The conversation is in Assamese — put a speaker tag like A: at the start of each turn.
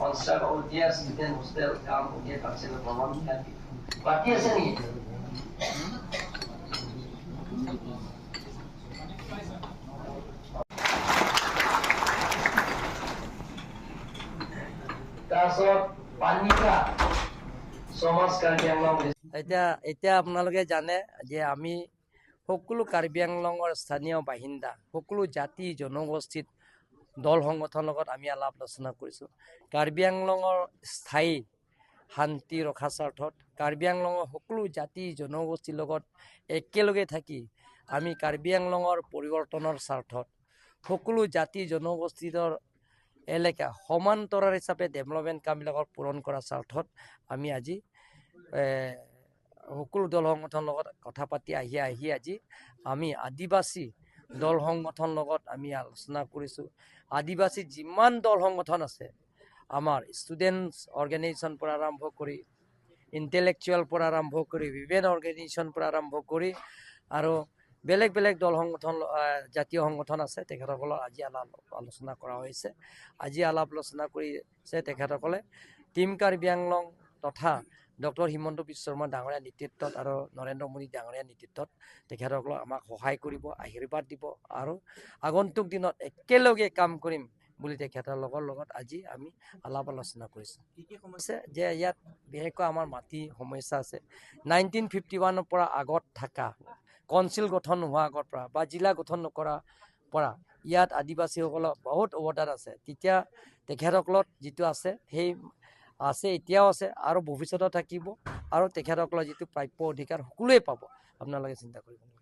A: Construct Odia student hostel cum Odia cultural Bhawan. বাকী আছে নেকি? তাৰপিছত পানিকা সমাজ কাৰ্বি আংলং।
B: এতিয়া আপোনালোকে জানে যে আমি সকলো কাৰ্বি আংলঙৰ স্থানীয় বাসিন্দা, সকলো জাতি জনগোষ্ঠীত দল সংগঠনৰ লগত আমি আলাপ আলোচনা কৰিছোঁ। কাৰ্বি আংলঙৰ স্থায়ী শান্তি ৰখা স্বাৰ্থত কাৰ্বি আংলঙৰ সকলো জাতি জনগোষ্ঠীৰ লগত একেলগে থাকি আমি কাৰ্বি আংলঙৰ পৰিৱৰ্তনৰ স্বাৰ্থত সকলো জাতি জনগোষ্ঠীৰ এলেকা সমান্তৰাল হিচাপে ডেভেলপমেণ্ট কামবিলাকৰ পূৰণ কৰাৰ স্বাৰ্থত আমি আজি সকলো দল সংগঠনৰ লগত কথা পাতি আহি আহি আজি আমি আদিবাসী দল সংগঠনৰ লগত আমি আলোচনা কৰিছোঁ। আদিবাসী যিমান দল সংগঠন আছে, আমাৰ ষ্টুডেণ্টছ অৰ্গেনাইজেশ্যন পৰা আৰম্ভ কৰি ইণ্টেলেকচুৱেল পৰা আৰম্ভ কৰি বিভিন্ন অৰ্গেনাইজেশ্যন পৰা আৰম্ভ কৰি আৰু বেলেগ বেলেগ দল সংগঠন, জাতীয় সংগঠন আছে, তেখেতসকলক আজি আলাপ আলোচনা কৰা হৈছে। আজি আলাপ আলোচনা কৰিছে তেখেতসকলে টীম কাৰ্বি আংলং তথা ডক্টৰ হিমন্ত বিশ্ব শৰ্মা ডাঙৰীয়াৰ নেতৃত্বত আৰু নৰেন্দ্ৰ মোদী ডাঙৰীয়াৰ নেতৃত্বত তেখেতসকলক আমাক সহায় কৰিব, আশীৰ্বাদ দিব আৰু আগন্তুক দিনত একেলগে কাম কৰিম বুলি তেখেতলোকৰ লগত আজি আমি আলাপ আলোচনা কৰিছোঁ।
C: কি কি সমস্যা?
B: যে ইয়াত বিশেষকৈ আমাৰ মাটি সমস্যা আছে। 1951ৰ পৰা আগত থকা কাউন্সিল গঠন নোহোৱা আগৰ পৰা বা জিলা গঠন নকৰাৰ পৰা ইয়াত আদিবাসীসকলৰ বহুত অৱদান আছে। তেতিয়া তেখেতসকলৰ যিটো আছে সেই আছে, এতিয়াও আছে আৰু ভৱিষ্যতেও থাকিব আৰু তেখেতসকলৰ যিটো প্ৰাপ্য অধিকাৰ সকলোৱে পাব, আপোনালোকে চিন্তা কৰিব নালাগে।